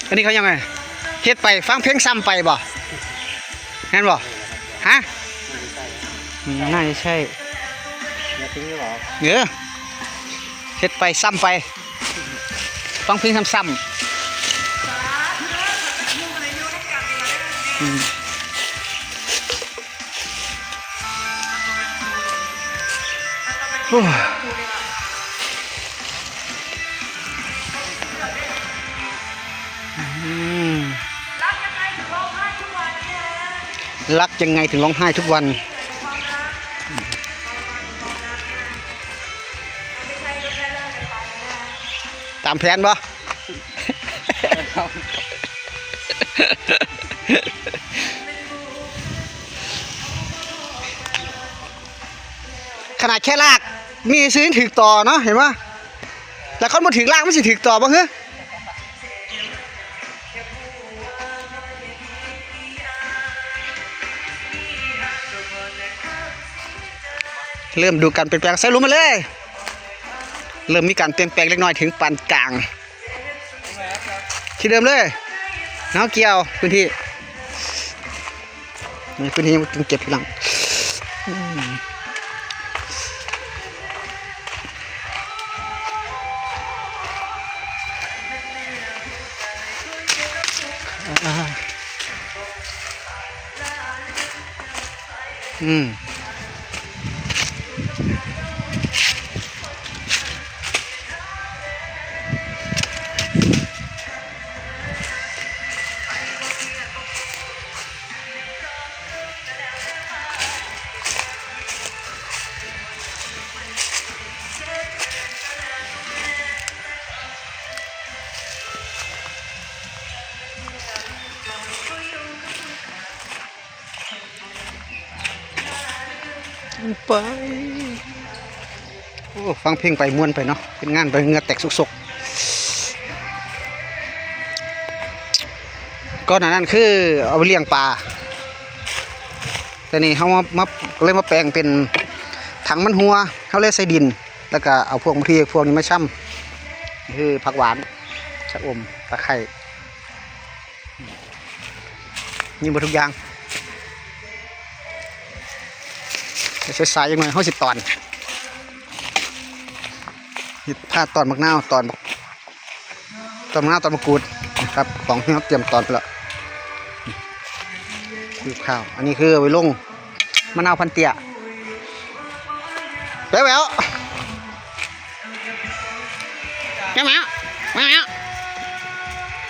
ອັນນີ້ເຂົາຍັງໄງ ເຮັດໄປຟັງເພງຊ້ຳໄປບໍ່? ແມ່ນບໍ່? ຮະ? ອືມ ໜ້າຈະໃຊ່ ເອີ ເຮັດໄປຊ້ຳໄປ ຟັງເພງຊ້ຳໆ ອືມ. ໂອ້ຍ ອືມ ລັກຍັງໄງເຖິງຮ້ອງໄຫ້ທຸກວັນ ຕາມແຜນບໍ່? ຂະໜາດແຄ່ລາກມີຊື່ຖືກຕໍ່ເນາະ ເຫັນບໍ່? ແລ້ວຄັນບໍ່ຖືກລາກມັນຊິຖືກຕໍ່ບໍ່? ເຮີ ເລີ່ມດູການປ່ຽນແປງ ໃສ່ລົມມາເລີຍ ເລີ່ມມີການປ່ຽນແປງເລັກນ້ອຍເຖິງປານກາງ. ທີ່ເດີມເລີຍ ເຮົາກ່ຽວພື້ນທີ່ ນີ້ພື້ນທີ່ມັນເກັບທີຫຼັງ ອືມ ອືມ. ໄປ ໂອ້ ຟັງເພງໄປມ່ວນໄປເນາະ ເຮັດງານໄປເຫື່ອແຕກສົກໆ ກ່ອນໜ້ານັ້ນຄືເອົາໄປລ້ຽງປາ ແຕ່ນີ້ເຮົາມາ ມາ ເລີຍມາແປງເປັນຖັງມັນຮົ່ວ ເຮົາເລີຍໃສ່ດິນ ແລ້ວກະເອົາພວກບັກທີພວກນີ້ມາຊຳ ຄືຜັກຫວານ ຊະອົມ ຕະໄຄ ມີເບິດທຸກຢ່າງ ແຕ່ສາຍໆ ຈັກໜ້ອຍເຮົາຊິຕອນ ຊິພາຕອນບັກນາວ ຕອນບັກ ຕອນບັກນາວ ຕອນບັກກູດນະຄັບ ຂອງທີ່ເຮົາຕຽມຕອນໄປແລ້ວ ຄືຂ້າວ ອັນນີ້ຄືເອົາໄວ້ລົງ ມະນາວພັນເຕ້ຍ ແວວໆ ແວວໆ ແວວ